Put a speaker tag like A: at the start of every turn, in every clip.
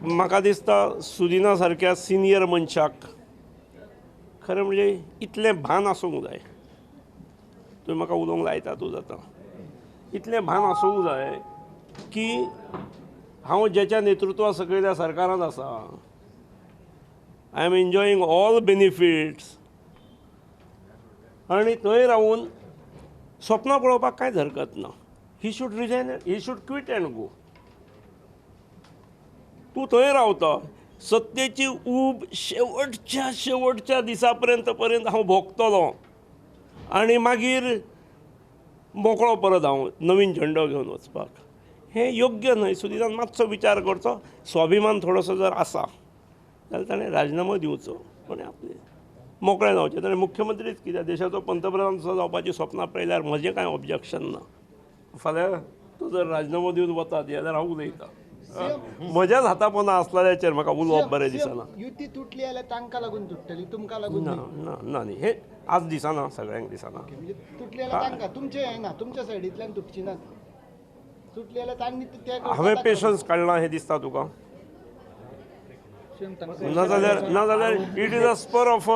A: म्हाका दिसता सुदिना सारक्या सिनियर मनशाक खरें म्हणजे इतलें भान आसूंक जाय. तुवें म्हाका उलोवंक लायता तूं जाता, इतलें भान आसूंक जाय की हांव ज्याच्या नेतृत्वा सकयल्या सरकारांत आसा, I am enjoying all benefits, आनी थंय रावून स्वप्नां पळोवपाक कांयच हरकत ना. He should resign, he should quit and go. तूं थंय रावता, सत्तेची ऊब शेवटच्या शेवटच्या दिसा पर्यंत पर्यंत हांव भोगतलो आनी मागीर मोकळो परत हांव नवीन झेंडो घेवन वचपाक, हें योग्य न्हय. सुदिनान मातसो विचार करचो. स्वाभिमान थोडोसो जर आसा जाल्यार ताणें राजिनामो दिवचो आनी आपलें मोकळें जावचें. ताणें मुख्यमंत्रीच कित्याक, देशाचो पंतप्रधान सुद्दां जावपाची स्वप्नां पळयल्यार म्हजें कांय ऑब्जेक्शन ना. फाल्यां तो जर राजिनामो दिवन वता जाल्यार हांव उलयतां. म्हज्याच हाता पोंदा आसलेल्याचेर म्हाका उलोवप बरें दिसना.
B: युती तुटली जाल्यार तांकां लागून तुट्टली, तुमकां लागून
A: ना. ना ना, न्ही, हें आज दिसना, सगळ्यांक दिसना.
B: म्हणजे तुटली जाल्यार तांकां, तुमचें हें ना, तुमच्या सायडींतल्यान तुटची ना. तुटली जाल्यार तांणी ते
A: हांवें पेशन्स काडला हें दिसता तुका? नाजाल्यार नाजाल्यार it is a spur of a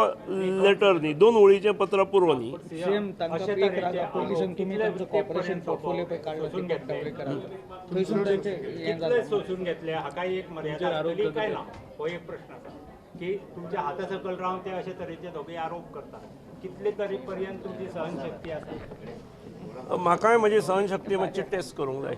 A: letter न्ही, दोन वळीचें पत्र पुरो न्ही.
C: सेम तांकां एक राग पयलीं तुमी तांचो कॉपरेशन पोर्टफोलियो पळय काडलो दीपक ढवळीकराचो, थंयसून तांचें हें
D: कितले सोसून घेतले हाका एक मर्यादा आसतली काय ना, हो एक प्रश्न आसा की तुमच्या हाता सकयल रावन ते अशे तरेचे दोगूय आरोप करतात, कितले तरी पर्यंत तुमची सहनशक्ती आसा?
A: म्हाकाय म्हजी सहनशक्ती मातशी टेस्ट करूंक जाय.